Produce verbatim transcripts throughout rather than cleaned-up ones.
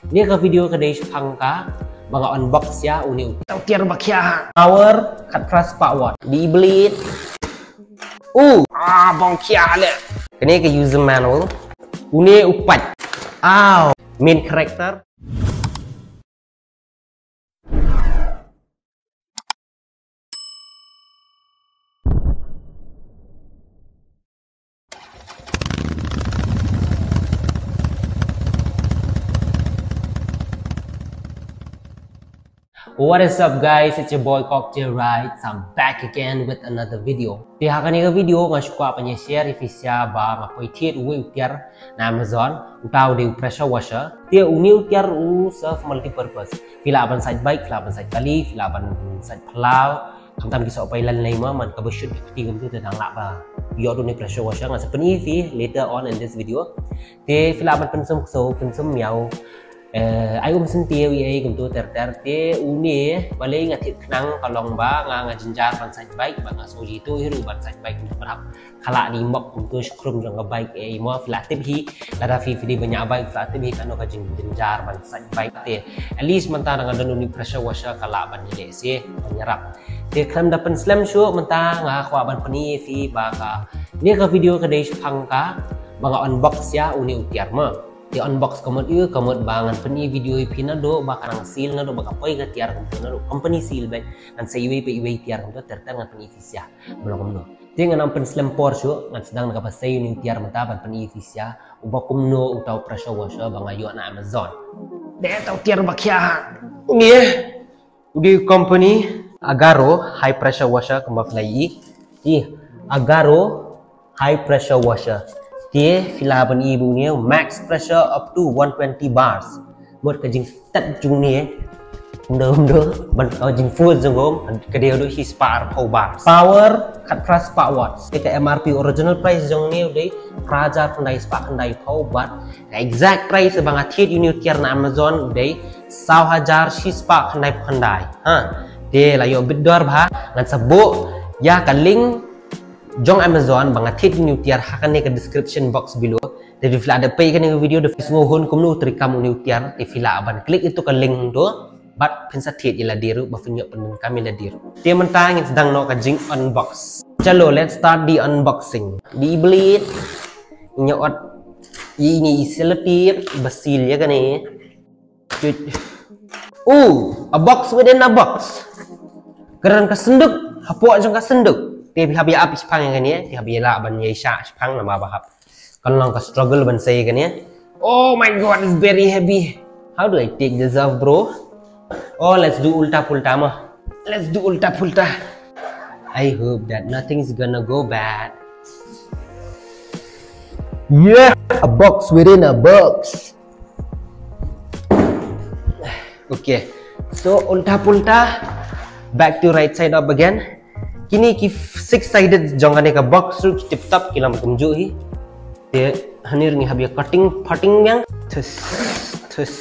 Ïa ka video ka dei shaphang ka ba nga unbox ïa une u tiar ba khia ha. Power khatphra spah watt. Di bleed. U ah bong khia le. Kane ka user manual. Une u pipe. Aw, main character. What is up guys, it's your boy Cocktail Rides. I'm back again with another video. Te ha kane ka video nga shu kwah ban ïa share ïa phi sha ba nga poi thied uwei u tiar na Amazon, uta u dei u pressure washer. Te une u tiar u serve multi purpose. Phi lah ban sait bike, phi lah ban sait kali, phi lah ban sait phyllaw. Khamtam ki soh pailan lei ma, man kaba shoot ki kti kumtu te dang lah ba ïoh da une u pressure washer. Ngan sa pyni ïa phi later on in this video. Te phi lah ban pynsum ksew, pynsum miaw. Eh, ai um sngewthuh ïa ei kumtu ter ter. Te une balei nga thied khnang ka long ba nga, nga jynjar ban sait bike, ba nga sngewthuh hi ruh ban sait bike kumtu, pyrshah ka lah ni mok kumtu, skrum jong ka bike ei mo. Phi lah tip hi, lada phi, phi dei ban ñiah bike, phi lah tip hi kano ka jing, jynjar ban sait bike. Te at least mynta nga don une u pressure washer ka lah ban ïaleh seh, ban ïarap. Te khlem da pynslem shuh, mynta nga kwah ban pyni ïa phi ba ka, ïa ka video ka dei shaphang ka ba nga unbox ïa une u tiar ma. Te unbox ka mut ïa, ka mut ba ngan pyni video ïa phi naduh ba ka nang seal, naduh ba ka poi ka tiar kumtu, naduh company seal bad ngan sa iwei pa iwei tiar kumtu ter ter ngan pyni ïa phi sha ba long kumno. Te ngan ym pynslem por shuh, ngan sdang na ka ba sei une u tiar mynta ban pyni ïa phi sha uba kumno uta u pressure washer ba nga ïoh na Amazon. Dei uta u tiar ba khia ha. Une u dei u company Agaro high pressure washer kumba phi la ïohi. Te Agaro high pressure washer. Te phi lah ban ïohi ba une max pressure up to one twenty bars. Mut ka jingstet jong une, kumno kumno, ban ka jingforce jong um ka dei haduh shispah arphew bars. Power khatphra spah watts. Te ka M R P, original price jong une u dei phra hajar khyndai spah khyndaiphew, bad ka exact price ba nga thied ïa une u tiar na Amazon u dei saw hajar shispah khyndaiphew khyndai. Ha. Te la ïoh bit dor bha, ngan sa buh ïa ka link jong Amazon ba nga thied ïa une u tiar ha kane ka description box below. Te phi lah da peit kane ka video da phin sngew hun kumno u treikam une u tiar, te phi lah ban click ïa uto ka link to bad phin sa thied ïa lade ruh ba phin ïoh pyndonkam ïa lade ruh. Te mynta ngin sdang noh ka jing unbox. Chalo, let's start the unboxing. Di bleed. Ïa ot. Ïa ini i selotip ba seal ïa kane. Chut. Oh, a box within a box. Ka don ka synduk hapoh jong ka synduk. Te phi hap ïa ap shaphang ïa kane, phi hap ïa lah ban ïa shah shaphang namar ba hap, kan long ka struggle ban sei kane. Oh my God, it's very heavy. How do I take this off, bro? Oh, let's do ulta pulta ma. Let's do ulta pulta. I hope that nothing's gonna go bad. Yeah, a box within a box. Okay. So, ulta pulta, back to right side up again. Kine ki f-, six sided jong kane ka box ruh ki tip top, ki long kumjuh hi. Te hangne ruh ngi hap ïa cutting, cutting biang. Thus, thus.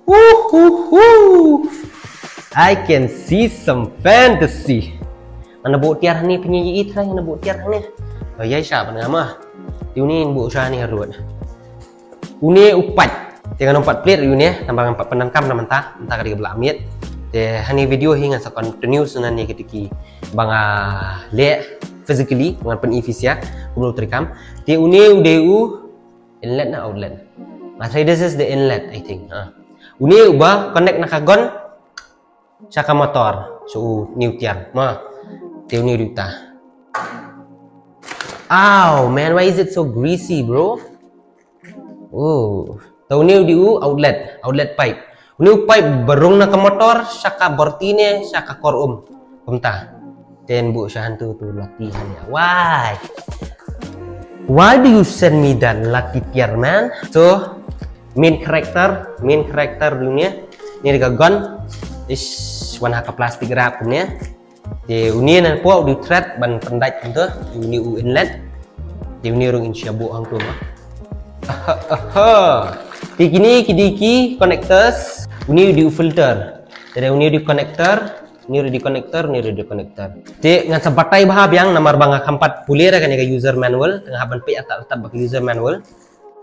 Woohoo! I can see some fantasy. Ngan buh tiar hangne, pynïaid ïa i trai, ngan buh tiar hangne. Ïa sha ban ngam ah. Te une ngan buh sha hangne harud. Une u pipe. Te ngan ym pat plie ïa une, namar ngan pat pyndonkam na mynta, mynta ka dei kaba lah miet. Te hangne video hi ngan sa continue sa nangne kata ki ba nga leh physically, ngan pyni ïa phi sha kumno u treikam. Te une u dei u inlet na outlet? Nga threi this is the inlet, I think. Ha. Une uba connect na ka gun sha ka motor, sha une u tiar. Ma. Te une u dei uta. Ow, man, why is it so greasy, bro? Oh. Te une u dei u outlet, outlet pipe. Une u pipe ba rung na ka motor sha ka borti ne sha ka kor um. Kumta. Te ngan buh sha hangto, to lati hangne. Why? Why do you send me that lati tiar, man? So, main character, main character une. Une dei ka gun. Ish, wan ha ka plastic wrap une. Te une napoh u dei u thread ban pyndait hangto, une u inlet. Te une ruh ngin sa buh hangto ma. Aha, aha. Te kine ki dei ki connectors, une u dei u filter. Te une u dei u connector, une ruh u dei u connector, une ruh u dei u connector. Te ngan sa batai bha biang namar ba nga kham pat pule ïa kane ka user manual, te nga hap ban peit artat artat bad ka user manual.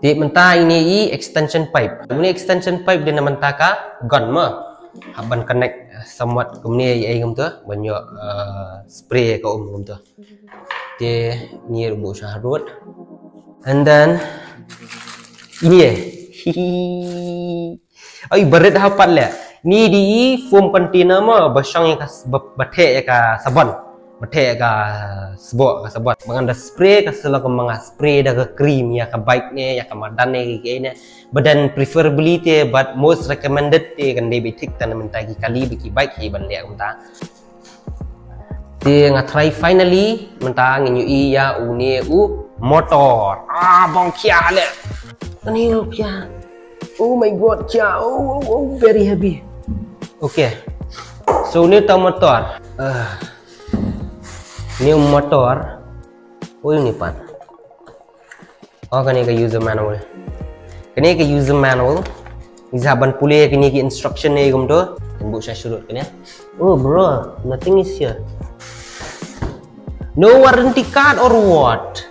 Te mynta ine i extension pipe. Une extension pipe dei na mynta ka gun mo. Hap ban connect somewhat kumne i ei kumto ban ïoh, uh, spray ka um kumto. Te ni rubuh sha harud. And then ine. Ai, barit ha pat le. Ni dei i foam container mo, ba shong ïa ka s-, ba, ba theh ïa ka sabon. Ba theh ïa ka sboh, ka sabon. Ba ngan da spray ka shu la ka ma nga spray da ka cream ïa ka bike ne, ïa ka madan ne, ki ne. But then preferably te, but most recommended te kan dei ba thik tang mynta ki kali ba ki bike hi ban leh kumta. Te nga try finally, mynta ngin ïohi ïa une u motor. Ah, bong khia le. Ani u khia. Oh my God, khia. Oh, oh, oh, very heavy. Okay. So, une u motor. Ah. Une u motor. Oh, une pat. Oh, kane ka user manual. Kane ka user manual. Ngi sa ban pule kine ki instruction ne kumto. Kan buh sha shuh kane. Oh bro, nothing is here. No warranty card or what?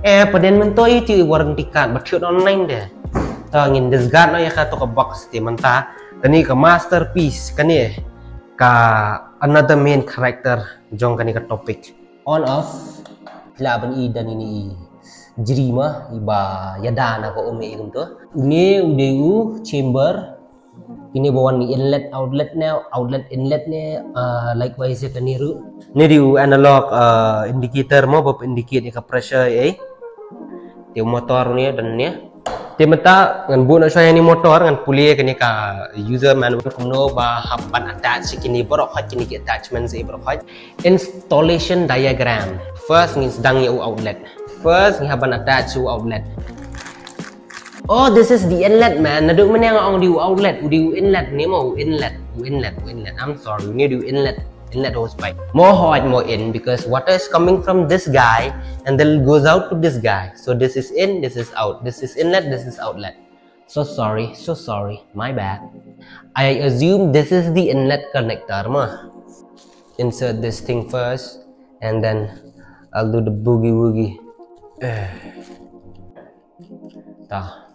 Eh, paden mynta ïa ti warranty card, ba thied online de. Ta ngin discard noh ïa kato ka box te mynta. Kane ka masterpiece, kane ka another main character jong kane ka topic. On off, phi lah ban i da ine i jri mo, i ba ïada na ka um i kumto. Une u dei u chamber, kine ba wan inlet outlet ne, outlet inlet ne, uh, likewise ïa kane ruh. Une dei u analog, uh, indicator mo, ba indicate ïa ka pressure ei. Te u motor une don une. Te mynta ngan buh noh shuwa ïa une u motor, ngan pule kane ka user manual kumno ba hap ban attach kine baroh khoit, kine ki attachments ei baroh khoit. Installation diagram. First ngin sdang ïa u outlet. First ngi hap ban attach u outlet. Oh, this is the inlet, man. Naduh mynne nga ong dei u outlet, u dei u inlet, ne mo u inlet, u inlet, u inlet. I'm sorry, une dei u inlet, inlet hose pipe. Mo hot mo in, because water is coming from this guy and then goes out to this guy. So this is in, this is out. This is inlet, this is outlet. So sorry, so sorry. My bad. I assume this is the inlet connector mo. Insert this thing first and then I'll do the boogie woogie. Eh. Ta.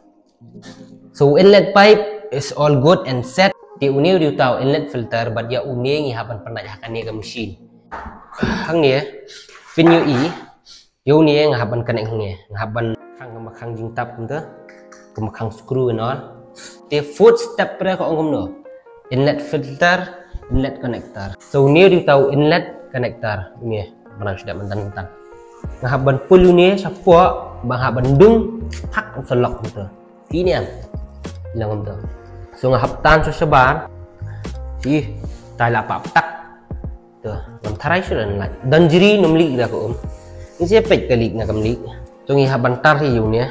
So inlet pipe is all good and set. Te une u dei uta u inlet filter, bad ïa une ngi hap ban pyndait ha kane ka machine. Hangne, phin ïohi, ïa une nga hap ban connect hangne, nga hap ban khang, ka ma khang jingtap kumta, ka ma khang screw and all. Te fourth step re ka ong kumno. Inlet filter, inlet connector. So une u dei uta u inlet connector, une. Ba nang shu dep mynta mynta. Nga hap ban pull une shapoh, ba nga hap ban dung, phak, sa lock kumta. Phi ïa. Long kumta. So nga hap tan sha shabar. Phi, tai la pap tak. To, ngam tharai shuh lane. Don jri ne ym leak da ka um. Ngi sa peit ka leak ne kam leak. To ngi hap ban tar hi ïa une.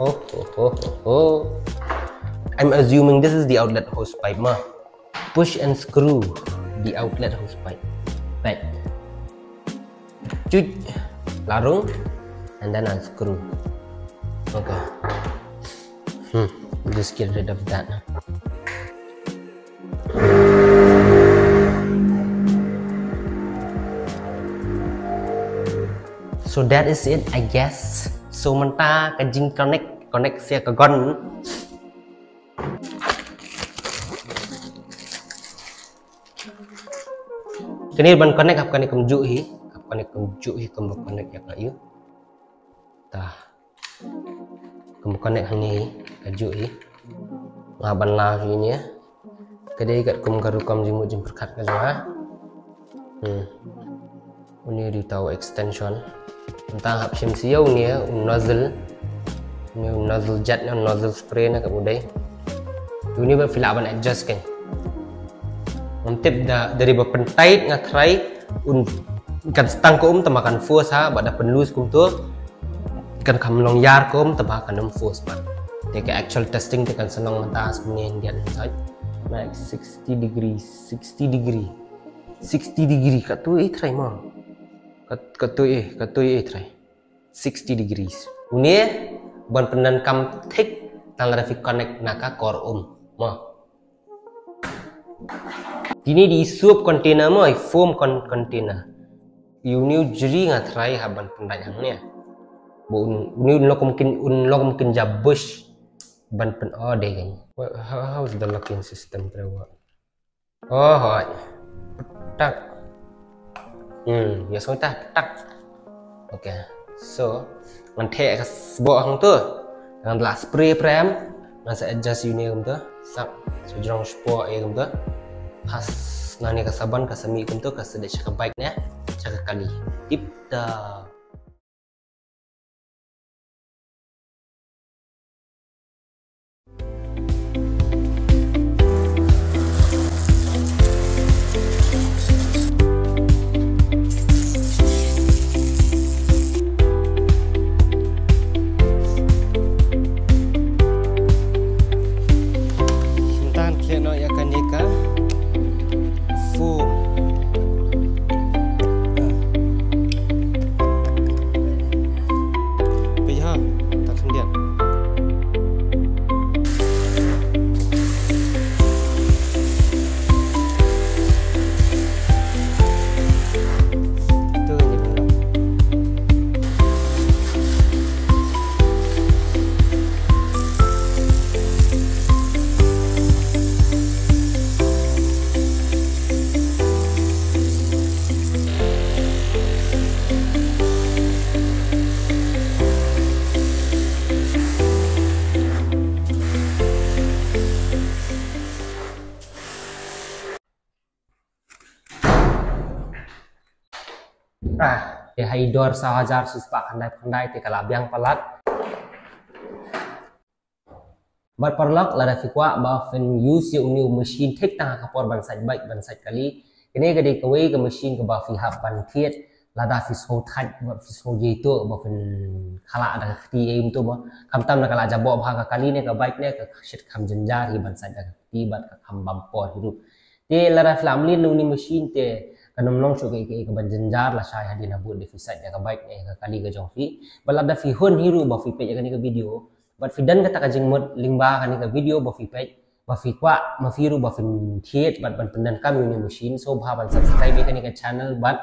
Ho, ho, ho, ho, ho. I'm assuming this is the outlet hose pipe mo. Push and screw the outlet hose pipe. Peit. Chut. La rung. And then unscrew. Okay. Hmm. Just get rid of that. So that is it, I guess. So mynta ka jingconnect, connect ïa ka gun. Kane ban connect hap kane kumjuh hi, hap kane kumjuh hi, kum ba connect ïa ka ïa. Ta. Kum connect hangne hi, kajuh hi. Nga ban la hi ne. Ka dei katkum ka rukom jingmut jingpyrkhat ka jong nga. Hmm. Une u dei uta u extension. Mynta hap shim sha ïa une u nozzle. Une u nozzle jet ne, nozzle spray ne, kat u dei. Une ba phi lah ban adjust kan. Ngam tip da, da dei ba pyntight nga try un kan stang ka um tang ba kan force ha, ba da pynloose kumto kan kham long ïar ka um tang ba kan ym force pat. Te ka actual testing te kan sa long mynta ha sha une hyndiat hynrei. Max sixty degree, sixty degree. Sixty degree, katto eh try mo. Kat, katto eh, katto eh try. Sixty degrees. Une ban pyndonkam thik tang lada phi connect na ka kor um mo. Kine dei soap container mo, i foam con-, container. Ïa une u jri nga try hap ban pyndait hangne. Ba un, un, un locking, un locking ja bush ban pyn-order kan. What, how, how's the locking system, Trevor? Oh, hoi. Petak. Hmm, ya, so ta petak. Okay. So, ngan theh ka sboh hangto. Ngan la spray prem. Ngan sa adjust ïa une kumto. Sap. So, jrong sboh ïa kumto. Pas ngan ïa ka sabon ka sa mih kumto, ka sa dei sha ka bike ne. Sha ka kali. Tip top. Mynta khleh noh ïa kane ka foam. Peit ha, ta khyndiat. Ah, te ha i dor saw hajar shispah khyndai phew khyndai te ka la biang palat. Bad paralok, lada phi kwah ba phin use ïa une u machine thik tang ha ka por ban sait bike ban sait kali, kane ka dei kawei ka machine kaba phi hap ban thied lada phi sngew thait bad phi sngew jai tuh ba phin khlad da ka kti ei kumto ba. Khamtam da ka la jaboh bha ka kali ne ka bike ne ka shit kham jynjar hi ban sait da ka kti bad ka kham bam por hi ruh. Te lada phi la mlien na une u machine te kan ym long shuh kaei kaei kaban jynjar lashai hadien habud da phi sait ïa ka bike ne ka kali ka jong phi. Bad lada phi hun hi ruh ba phi peit ïa kane ka video bad phi don kata ka jingmut lyngba kane ka video ba phi peit, ba phi kwah ma phi ruh ba phin thied bad ban pyndonkam ïa une u machine, sngewbha ban subscribe ïa kane ka channel bad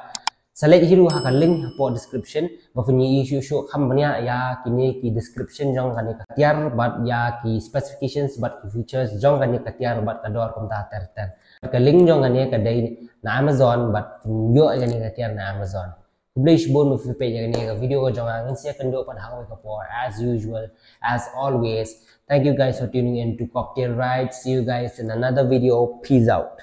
sa leit hi ruh ha ka link hapoh description ba phin ïohi shuh shuh kham bniah ïa kine ki description jong kane ka tiar bad ïa ki specifications bad ki features jong kane ka tiar bad ka dor kumta ter ter. Bad ka link jong kane ka dei na Amazon bad phin ïoh ïa kane ka tiar na Amazon. Khublei shibun ba phi peit ïa kane ka video ka jong nga, ngin sa ïakynduh pat ha kawei ka por as usual, as always. Thank you guys for tuning in to Cocktail Ride. See you guys in another video. Peace out.